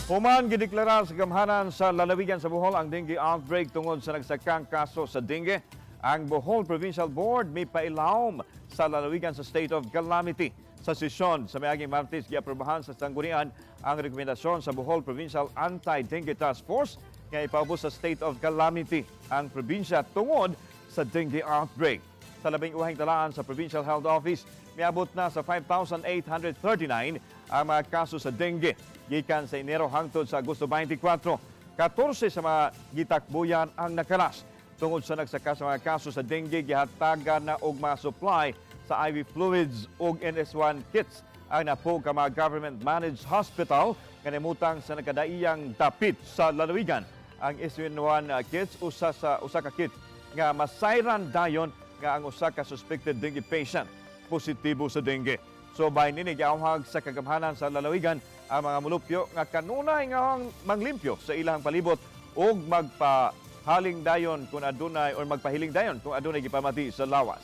Human gideklara sa gamhanan sa lalawigan sa Bohol ang dengue outbreak tungod sa nagsakang kaso sa dengue. Ang Bohol Provincial Board may pailawom sa lalawigan sa state of calamity. Sa sesyon sa miaging Martes, giaprobahan sa sanggunian ang rekomendasyon sa Bohol Provincial Anti-Dengue Task Force nga ipaubos sa state of calamity ang probinsya tungod sa dengue outbreak. Sa labing uhing talaan sa Provincial Health Office, miabot na sa 5,839 ang mga kaso sa dengue gikan sa Enero hangtod sa Agosto 24. 14 sa mga gitakbuyan ang nakalas. Tungod sa nagsaka sa mga kaso sa dengue, gihatagan na og mga supply sa IV fluids ug NS1 kits ang napo ka mga government-managed hospital nga nimutang sa nagkadaiyang dapit sa lalawigan. Ang SN1 kits, usa sa usa ka kit nga masayran dayon nga ang usa ka suspected dengue patient positibo sa dengue. So by nini, giawhag sa kagamhanan sa lalawigan ang mga mulupyo nga kanunay nga manglimpyo sa ilang palibot ug magpahaling dayon kung adunay or magpahiling dayon kung adunay gipamati sa lawas.